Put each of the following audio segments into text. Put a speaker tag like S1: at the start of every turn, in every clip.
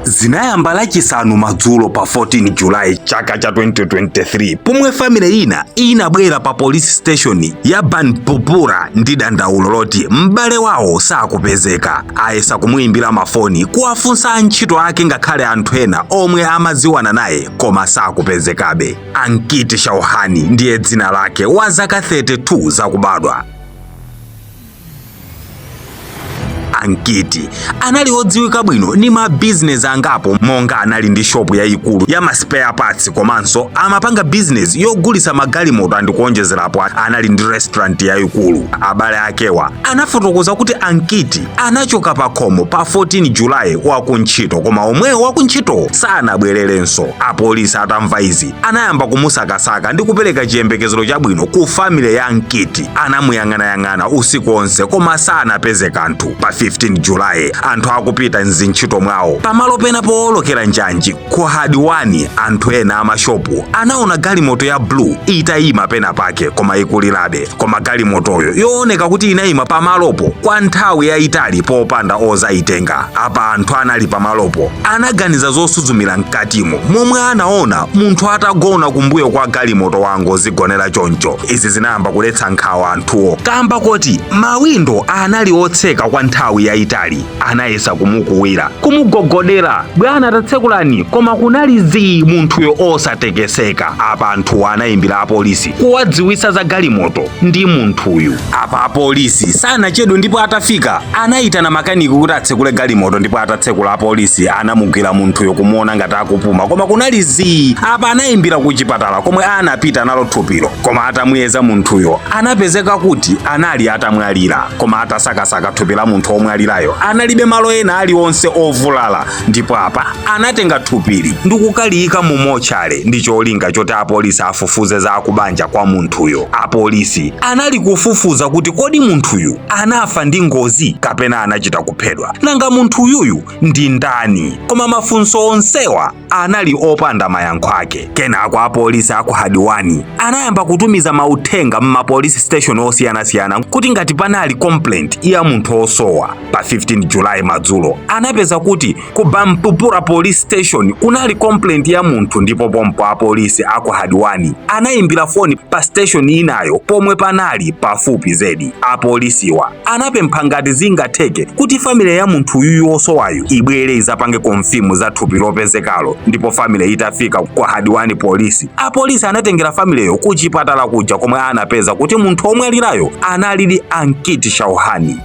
S1: Zinayamba Lachisanu madzulo pa 14 July chaka cha 2023 pomwe family ina inabwera pa police station ya Banbhulpura ndi dandaulo loti m'bale wawo sakupezeka. Ayesa kumuimbira mafoni, kuwafunsa antchito ake ngakhale anthu ena omwe amadziwana naye koma sakupezekabe. Ankit Chauhan ndiye dzina lake, wa zaka 32 zakubadwa. Ankit anali odziwika bwino ndi mabizinesi angapo monga anali ndi shopu yayikulu ya ma spare parts komanso amapanga bizinesi yogulitsa magalimoto and kuonjezerapo anali ndi restaurant yayikulu. Abale akewa anafotokoza kuti Ankit anachoka pa khomo pa 14 July wakuntchito koma omwewo wakuntchito sanabwererenso. Apolisi atamva izi anayamba kumusakasaka ndi kupereka chiyembekezero chabwino ku family ya Ankit. Anamuyang'anayang'ana usiku onse koma sanapeze kanthu. Pa 15 July anthu akupita mzintchito mwawo pamalo pena powolokera njanji ku Haldwani, anthu ena amashopu anaona galimoto ya blue itayima pena pake koma ikulilabe. Koma galimotoyo yooneka kuti inayima pamalopo kwa nthawi yayitali popanda ozayitenga. Apa anthu anali pamalopo anaganiza zosuzumira mkatimo momwe anaona munthu atagona kumbuyo kwa galimoto wangozigonera choncho. Izi zinayamba kudetsa nkhawa anthuwo kamba koti mawindo anali otseka kwa nthawi yayitali. Anayesa kumukuwira, kumugogodera, bwana tatsekulani, koma kunali zii, munthuyo osatekeseka. Apa anthuwo anayimbira apolisi kuwadziwitsa za galimoto ndi munthuyu. Apa apolisi sanachedwe ndipo atafika anayitana makaniki kuti atsekule galimoto ndipo atatsekula apolisi anamugwira munthuyo kumuona ngati akupuma koma kunali zii. Apa anayimbira ku chipatala komwe anapita nalo thupilo koma atamuyeza munthuyo anapezeka kuti anali atamwalira. Koma atasakasaka thupi la munthu omwalirayo analibe malo ena aliwonse ovulala ndipo apa anatenga thupili ndi kukaliyika mu mochale ndi cholinga choti apolisi afufuze za akubanja kwa munthuyo. Apolisi anali kufufuza kuti kodi munthuyu anafa ndi ngozi kapena anachita kuphedwa, nanga munthuyuyu ndi ndani? Koma mafunso onsewa anali opanda mayankho ake. Kenako apolisi aku Haldwani anayamba kutumiza mauthenga m'ma police station osiyanasiyana kuti ngati panali complaint ya munthu osowa. Pa 15 July madzulo anapeza kuti ku Banbhulpura police station kunali complaint ya munthu ndipo pompo apolisi aku Haldwani anayimbira foni pa station inayo pomwe panali pafupi zedi. Apolisiwa anapempha ngati zingatheke kuti family ya munthu uyuyu osowayu ibwere izapange confirm za thupi lopezekalo ndipo family itafika ku Haldwani polisi, apolisi anatengera familyyo ku chipatala kuja komwe anapeza kuti munthu omwalirayo analidi Ankit Chauhan.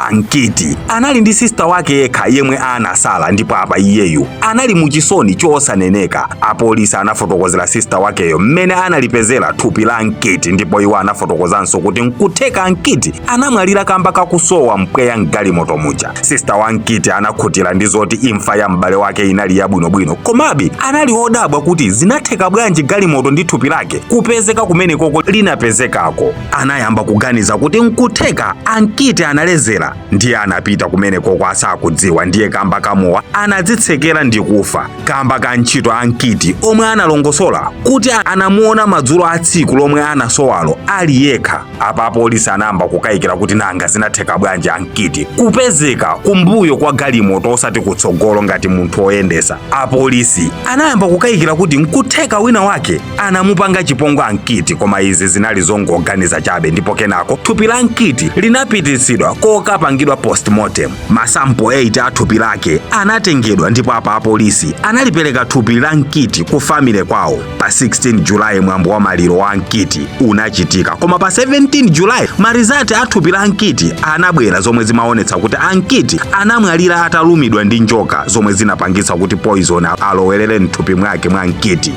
S1: Ankit anali ndi sister wake yekha yemwe anasala ndipo apa iyeyu anali muchisoni chosaneneka. Apolisi anafotokozera sister wakeyo mmene analipezera thupi la Ankit ndipo iwo anafotokozanso kuti nkutheka Ankit anamwalira kamba kakusowa mpweya mgalimoto muja. Sister wa Ankit anakhutira ndi zoti imfa ya m'bale wake inali yabwinobwino, komabe anali odabwa kuti zinatheka bwanji galimoto ndi thupi lake kupezeka kumenekoko linapezekako. Anayamba kuganiza kuti nkutheka Ankit analezera ndiye anapita kumenekoko asakudziwa, ndiye kamba kamowa anadzitsekera ndi kufa. Kamba ka ntchito Ankit omwe analongosola kuti anamuona madzulo a tsiku lomwe anasowalo ali yekha. Apa apolisi anayamba kukayikira kuti nanga zinatheka bwanji Ankit kupezeka kumbuyo kwa galimoto osati kutsogolo ngati munthu oyendesa. Apolisi anayamba kukayikira kuti nkutheka wina wake anamupanga chipongwe Ankit, koma izi zinali zongoganiza chabe ndipo kenako thupi la Ankit linapititsidwa kokapangidwa postmortem. Masampo 8 a thupi lake anatengedwa ndipo apa apolisi analipereka thupi la Ankit ku family kwawo. Pa 16 July mwambo wa maliro wa Ankit unachitika, koma pa 17 July marizati a thupi la Ankit anabwera zomwe zimaonetsa kuti Ankit anamwalira atalumidwa ndi njoka zomwe zinapangitsa kuti poison alowerere mthupi mwake mwa Ankit.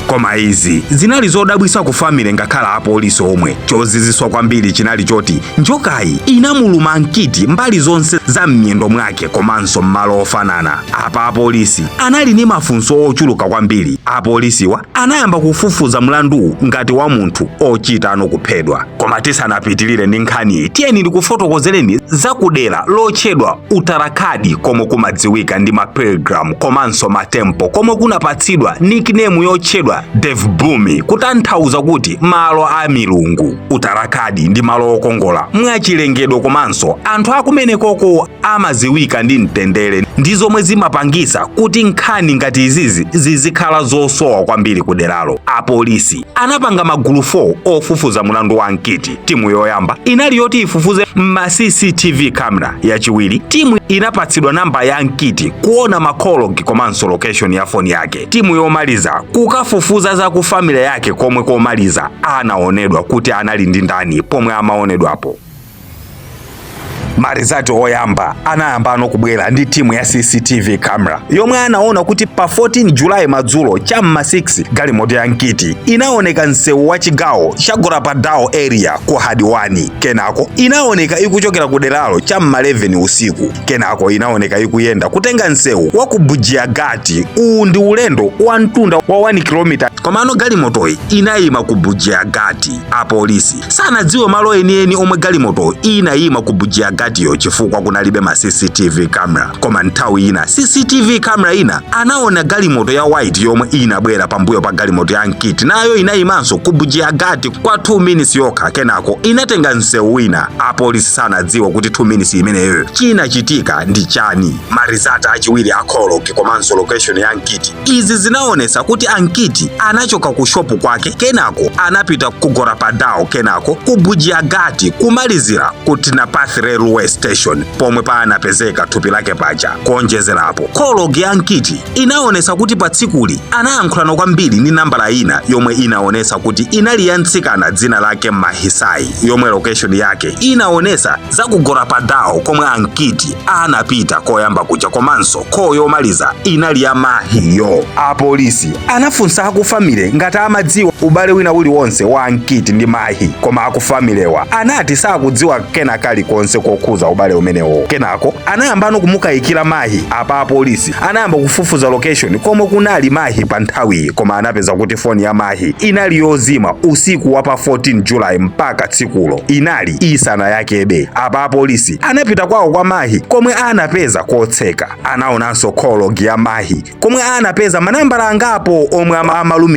S1: Koma izi zinali zodabwitsa ku family ngakhale apolisi omwe. Chozizwitsa kwambiri chinali choti njokayi inamuluma Ankit mbali zonse za m'miyendo mwake komanso m'malo ofanana. Apa apolisi anali ndi mafunso ochuluka kwambiri. Apolisiwa anayamba kufufuza mlanduwu ngati wa munthu ochita ano kuphedwa. Koma Koma tisanapitilire ndi nkhaniyi, tiyeni ndikufotokozereni zakudera lotchedwa Uttarakhand, komwe kumadziwika ndi ma pilgrim komanso ma temple, komwe kunapatsidwa nickname yotchedwa Devbhumi, kutanthauza kuti malo a milungu. Uttarakhand ndi malo okongola mwachilengedwe, komanso anthu akumenekoko amaziwika ndi mtendere, ndi zomwe zimapangisa kuti nkhani ngati izizi zizikhala zosowa kwambiri kuderalo. Apolisi anapanga magulu 4 ofufuza mulandu wa Ankit. Timu yoyamba inali yoti ifufuze ma CCTV camera. Yachiwiri, timu inapatsidwa namba ya Ankit kuona ma call log komanso location ya foni yake. Timu yomaliza kukafufuza za ku family yake, komwe komaliza anaonedwa kuti anali ndi ndani pomwe amaonedwapo. Ma result oyamba anayamba ano kubwera ndi timu ya CCTV camera, yomwe anaona kuti pa 14 Julayi madzulo cham'ma 6, galimoto ya Ankit inaoneka msewu wa chigawo cha Gorapadao area ku Haldwani. Kenako inaoneka ikuchokera ku deralo cham'ma 11 usiku. Kenako inaoneka ikuyenda kutenga msewu wa ku Bhujiaghat. Uwu ndi ulendo wa mtunda wa 1 km, komano galimotoyi inayima ku Bhujiaghat. Apolisi sanadziwe malo enieni omwe galimoto inayima ku Bhujiaghatiyo chifukwa kunalibe ma CCTV camera. Koma nthawi ina CCTV camera ina anaona galimoto ya white yomwe inabwera pambuyo pa galimoto ya Ankit, nayo inayimanso ku Bhujiaghat kwa 2 minutes yokha, kenako inatenga msewu wina. Apolisi sanadziwe kuti 2 minutes imeneyo chinachitika ndi chani. Ma result achiwiri a call log komanso location ya Ankit, izi zinaonesa kuti Ankit anachoka ku shopu kwake, kenako anapita ku Gorapadao, kenako ku Bhujiaghat, kumalizira ku Tinapath Railway Station pomwe panapezeka thupi lake paja. Kuonjezerapo, call log ya Ankit inaonesa kuti pa tsikuli anayankhulana kwambiri ndi nambala ina yomwe inaonesa kuti inali ya mtsikana dzina lake Mahisai, yomwe location yake inaonesa za ku Gorapadao komwe Ankit anapita koyamba kuja, komanso call yomaliza inali ya Mahiyo. Apolisi anafunsa aku family ngati amadziwa ubale wina uliwonse wa Ankit ndi Mahi, koma aku familywa anati sakudziwa kena kalikonse kokhuza ubale umenewo. Kenako anayambano kumukayikira Mahi. Apa apolisi anayamba kufufuza location komwe kunali Mahi pa nthawiyi, koma anapeza kuti foni ya Mahi inali yozima usiku wa pa 14 Julayi mpaka tsikulo inali isanayakebe. Apa apolisi anapita kwawo kwa Mahi komwe anapeza kotseka. Anaonanso call log ya Mahi komwe anapeza manambala angapo omwe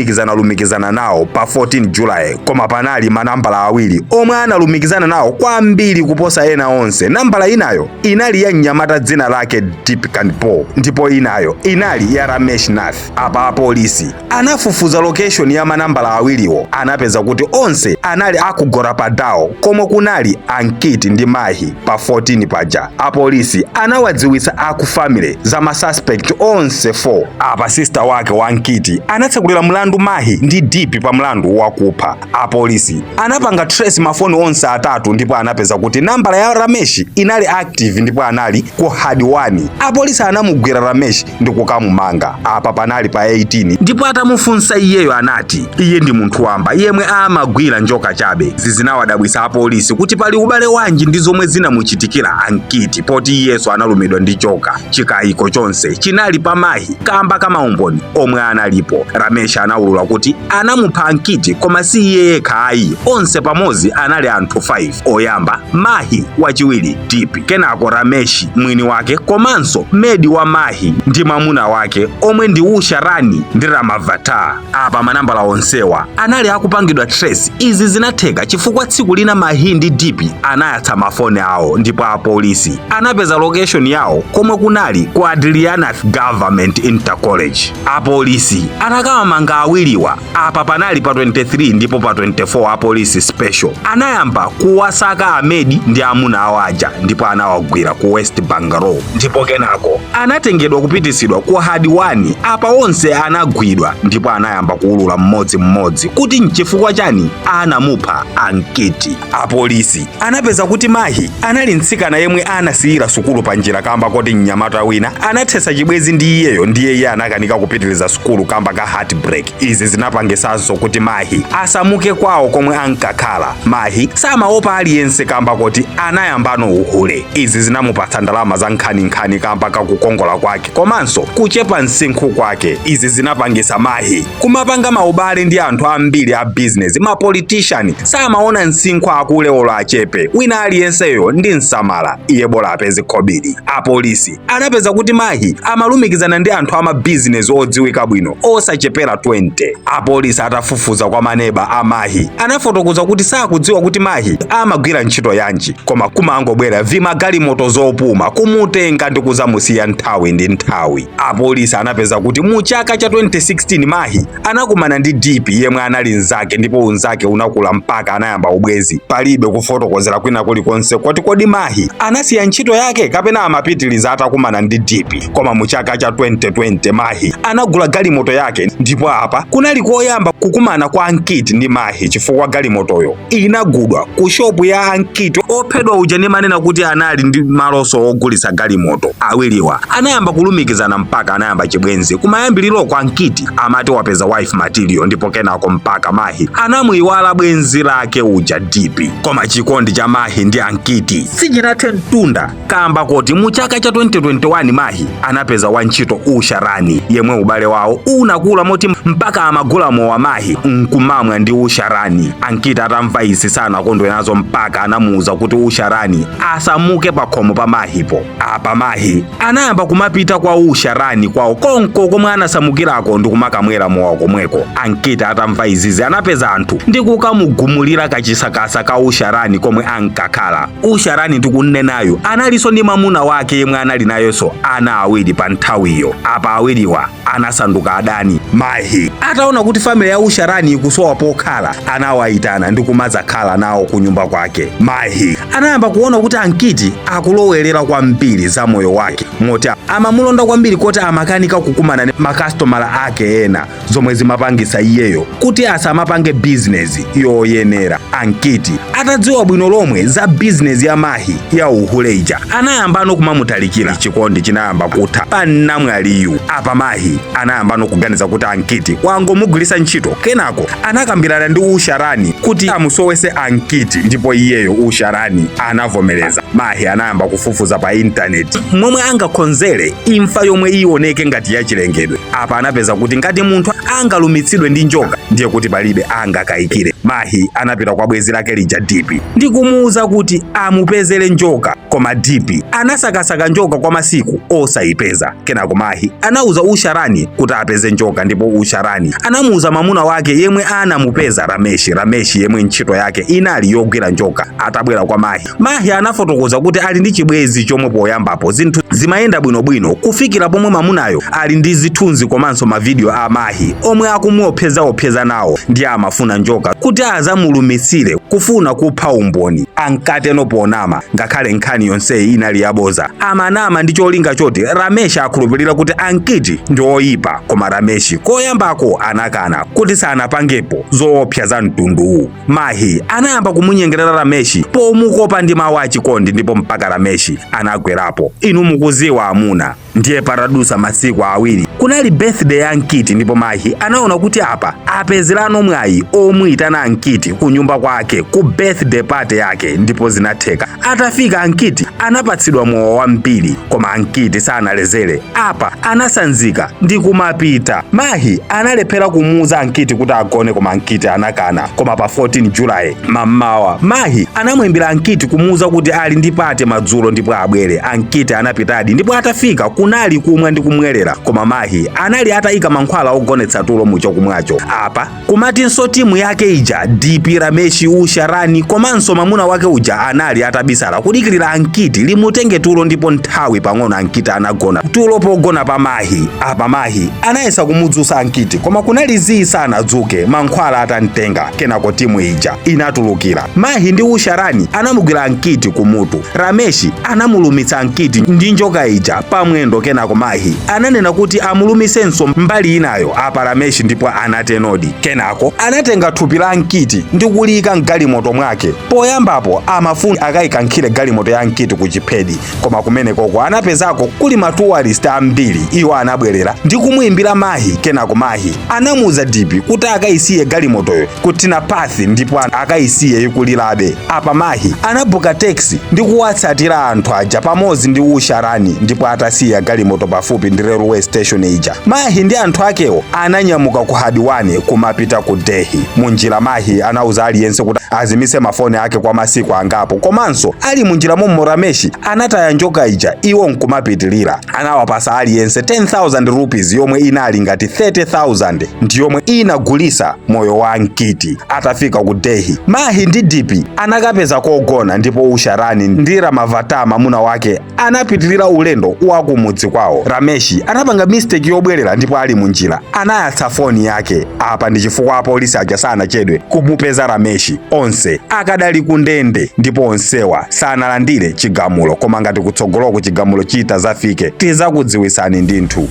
S1: amalumikizana-lumikizana nawo pa 14 Julayi, koma panali manambala awiri omwe analumikizana nawo kwambiri kuposa ena onse. Nambala inayo inali ya mnyamata dzina lake Deep Kanpur, ndipo inayo inali ya Ramesh Nath. Apa apolisi anafufuza location ya manambala awiriwo, anapeza kuti onse anali aku Gorapadao komwe kunali Ankit ndi Mahi pa 14 paja. Apolisi anawadziwitsa aku family za ma suspect onse 4. Apa sister wake wa Ankit anatsekulira mlandu Mahi ndi Deep pa mlandu wakupha. Apolisi anapanga trace mafoni onse atatu ndipo anapeza kuti nambala ya Ramesh inali active ndipo anali ku Haldwani. Apolisi anamugwira Ramesh ndi kukamumanga. Apa panali pa 18, ndipo atamufunsa iyeyo anati iye ndi munthu wamba yemwe amagwira njoka chabe. Zizinawadabwisa apolisi kuti pali ubale wanji ndi zomwe zinamuchitikira Ankit, poti iyeso analumidwa ndi njoka. Chikayiko chonse chinali pa Mahi kamba kamaumboni omwe analipo. Ramesh anawulula kuti anamupha Ankit, koma si iye yekha ayi, onse pamodzi anali anthu 5. Oyamba Mahi, wachiwiri Deep, kenako Ramesh mwini wake, komanso maid wa Mahi ndi mwamuna wake omwe ndi Usha Rani ndi Ramavatar. Apa manambala onsewa anali akupangidwa trace. Izi zinatheka chifukwa tsiku lina Mahi ndi Deep anayatsa mafoni awo ndipo apolisi anapeza location yawo komwe kunali ku Adrianath Government Inter College. Apolisi anakawamanga awiriwa. Apa panali pa 23, ndipo pa 24 apolisi special anayamba kuwasaka a maid ndi amuna awo aja ndipo anawagwira ku West Bangalore, ndipo kenako anatengedwa kupitisidwa ku Haldwani. Apa onse anagwidwa ndipo anayamba kuwulula mmodzimmodzi kuti nchifukwa chani anamupha Ankit. Apolisi anapeza kuti Mahi anali mtsikana yemwe anasiyira sukulu pa njira kamba koti mnyamata wina anathetsa chibwenzi ndi iyeyo, ndiye iye anakanika kupitiriza sukulu kamba ka heartbreak. Izi zinapangisanso kuti Mahi asamuke kwawo komwe ankakhala. Mahi samaopa aliyense kamba koti anayamba Anayambano uhule. Izi zinamupatsa ndalama za nkhaninkhani kamba kakukongola kwake komanso kuchepa msinkhu kwake. Izi zinapangisa Mahi kumapanga maubale ndi anthu ambiri a business, ma politician. Samaona msinkhu, akule olo achepe, wina aliyenseyo ndi msamala, iye bola apeze khobiri. Apolisi anapeza kuti Mahi amalumikizana ndi anthu ama business odziwika bwino osachepera 20. Apolisi atafufuza kwa maneba a Mahi, anafotokoza kuti sakudziwa kuti Mahi amagwira ntchito yanji, koma kumangobwera vimagalimoto zopuma kumutenga ndi kuzamusiya nthawi ndi nthawi. Apolisi anapeza kuti mu chaka cha 2016 Mahi anakumana ndi Dipi, yemwe anali mnzake, ndipo unzake unakula mpaka anayamba ubwezi. Palibe kufotokozera kwina kulikonse kuti kodi Mahi anasiya ntchito yake kapena amapitiliza atakumana ndi Dipi. Koma mu chaka cha 2020 Mahi anagula galimoto yake, ndipo apa kunali koyamba kukumana kwa Ankit ndi Mahi, chifukwa galimotoyo inagudwa ku shopu ya Ankit ophedwa uja ndimanena kuti anali ndi maloso ogulitsa galimoto. Awiriwa anayamba kulumikizana mpaka anayamba chibwenzi. Kumayambiriro kwa Ankit amati wapeza wife material, ndipo kenako mpaka Mahi anamuyiwala bwenzi lake uja Dipi. Koma chikondi cha Mahi ndi Ankit sichinathe mtunda, kamba koti mu chaka cha 2021 Mahi anapeza wantchito Usha Rani, yemwe ubale wawo unakula moti mpaka amagula mowa Mahi nkumamwa ndi Usha Rani. Ankit atamva izi sanakondwe nazo, mpaka anamuwuza kuti Usha Rani asamuke pa khomo pa Mahipo. Apa Mahi anayamba kumapita kwa Usha Rani kwawo konko komwe anasamukirako ndi kumakamwera mowa komweko. Ankit atamva izizi anapeza anthu ndi kukamugumulira kachisakasa ka Usha Rani komwe ankakhala. Usha Rani ndikunnenayo analinso ndi mamuna wake yemwe anali nayonso ana awiri pa nthawiyo. Apa awiriwa anasanduka adani. Mahi ataona kuti family ya Usha Rani ikusowa pokhala, anawayitana ndi kumadzakhala nawo ku nyumba kwake. Mahi anayamba kuona kuti Ankit akulowelera kwambiri za moyo wake, moti amamulonda kwambiri koti amakanika kukumana ndi makasitomala ake ena, zomwe zimapangisa iyeyo kuti asamapange bizinesi yoyenera. Ankit atadziwa bwino lomwe za bizinesi ya Mahi ya uhule ija, anayambano kumamutalikira. Chikondi chinayamba kutha pa namwaliyu. Apa Mahi anayambano kuganiza kuti Ankit wangomugwiritsa ntchito. Kenako anakambirana ndi Usha Rani kuti amusowese Ankit, ndipo iyeyo Usha Rani anavomereza. Mahi anayamba kufufuza pa intaneti momwe angakonzere imfa yomwe ioneke ngati yachilengedwe. Apa anapeza kuti ngati munthu angalumitsidwe ndi njoka, ndiye kuti palibe angakayikire. Mahi anapita kwa bwenzi lake lija Dipi ndi kumuwuza kuti amupezere njoka, koma Dipi anasakasaka njoka kwa masiku osayipeza. Kenako Mahi anauza Usha Rani kuti apeze njoka, ndipo Usha Rani anamuuza mamuna wake yemwe anamupeza, Rameshi. Rameshi yemwe ntchito yake inali yogwira njoka. Atabwera kwa Mahi, Mahi anafotokoza kuti ali ndi chibwenzi chomwe poyambapo zinthu zimayenda bwinobwino, kufikira pomwe mamunayo ali ndi zithunzi komanso mavidiyo a Mahi omwe akumuopsezaopseza nawo, ndi amafuna njoka kuti azamulumitsire kufuna kupha umboni. Ankateno ponama, ngakhale nkhani yonseyi inali yaboza. Amanama ndi cholinga choti Ramesh akhulupirira kuti Ankit ndi oyipa. Koma Ramesh koyambako anakana kuti sanapangepo zoopsa za mtunduwu. Mahi anayamba kumunyengerera Ramesh pomukopa ndi mawu achikondi, ndipo mpaka Ramesh anagwerapo. Inu mukuziwa amuna. Ndiye patadusa masiku 2 kunali birthday ya Ankit, ndipo Mahi anaona kuti apa apezerano mwayi omuyitana Ankit ku nyumba kwake ku birthday party yake, ndipo zinatheka. Atafika, Ankit anapatsidwa mowa wambiri, koma Ankit sanalezere. Apa anasanzika ndi kumapita. Mahi analephera kumuuza Ankit kuti agone, koma Ankit anakana. Koma pa 14 July mammawa, Mahi anamuimbira Ankit kumuuza kuti ali ndi party madzulo ndipo abwere. Ankit anapitadi, ndipo atafika kunali kumwa ndi kumwerera, koma Mahi anali atayika mankhwala ogonetsa tulo muchokumwacho. Apa kumatinso timu yake ija, Dipi, Rameshi, Usha Rani komanso mamuna wake uja, anali atabisala kudikirira Ankit limutenge tulo, ndipo nthawi pang'ono Ankit anagona tulo pogona pa Mahi. Apa Mahi anayesa kumudzusa Ankit, koma kunali zii, sanadzuke mankhwala atamtenga. Kenako timu ija inatulukira. Mahi ndi Usha Rani anamugwira Ankit kumutu. Rameshi anamulumitsa Ankit ndi njoka ija pamwendo. Kenako Mahi ananena kuti amulumisenso mbali inayo. Apa Rameshi ndipo anatenodi. Kenako anatenga thupi la Ankit ndi kuliyika mgalimoto mwake. Poyambapo amafuna akayikankhire galimoto ya Ankit. Ankiti ku Chiphedi, koma kumenekoko anapezako kuli ma tourist ambiri. Iwo anabwerera ndi kumuimbira Mahi. Kenako Mahi anamuuza Dipi kuti akayisiye galimotoyo ku Tinapathi ndipo akayisiye ikulirabe. Apa Mahi anabuka taxi ndi kuwatsatira anthu aja pamodzi ndi Usha Rani, ndipo atasiya galimoto pafupi ndi railway station ija, Mahi ndi anthu akewo ananyamuka ku Haldwani kumapita ku Delhi. Munjira Mahi anauza aliyense kuti azimise mafoni ake kwa masiku angapo. Komanso ali munjira momwe Rameshi anataya njoka ija, iwo nkumapitilira. Anawapasa aliyense 10,000 rupees yomwe inali ngati 30,000 ndi yomwe inagulisa moyo wa Ankiti. Atafika ku Delhi, Mahi ndi Dipi anakapeza kogona, ndipo Usharani ndi Ramavata mamuna wake anapitilira ulendo wa kumudzi kwawo. Rameshi anapanga mistake yobwerera, ndipo ali munjira anayatsa foni yake. Apa ndi chifukwa apolisi aja sanachedwe kumupeza Rameshi. Onse akadali kundende ndipo onsewa sanalandire chigamulo, koma ngati kutsogoloko chigamulo chita zafike, tizakudziwisani ndinthu.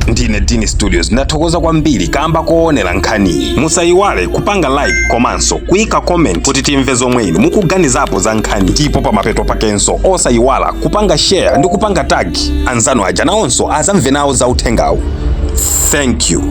S1: Ndine Dini Studios, ndathokoza kwambiri kamba koonera nkhaniyi. Musayiwale kupanga like komanso kuyika comment kuti timve zomwe inu mukuganizapo za nkhani, ndipo pamapeto pakenso osayiwala kupanga share ndi kupanga tag anzanu aja, nawonso azamve nawo za uthengawu. Thank you.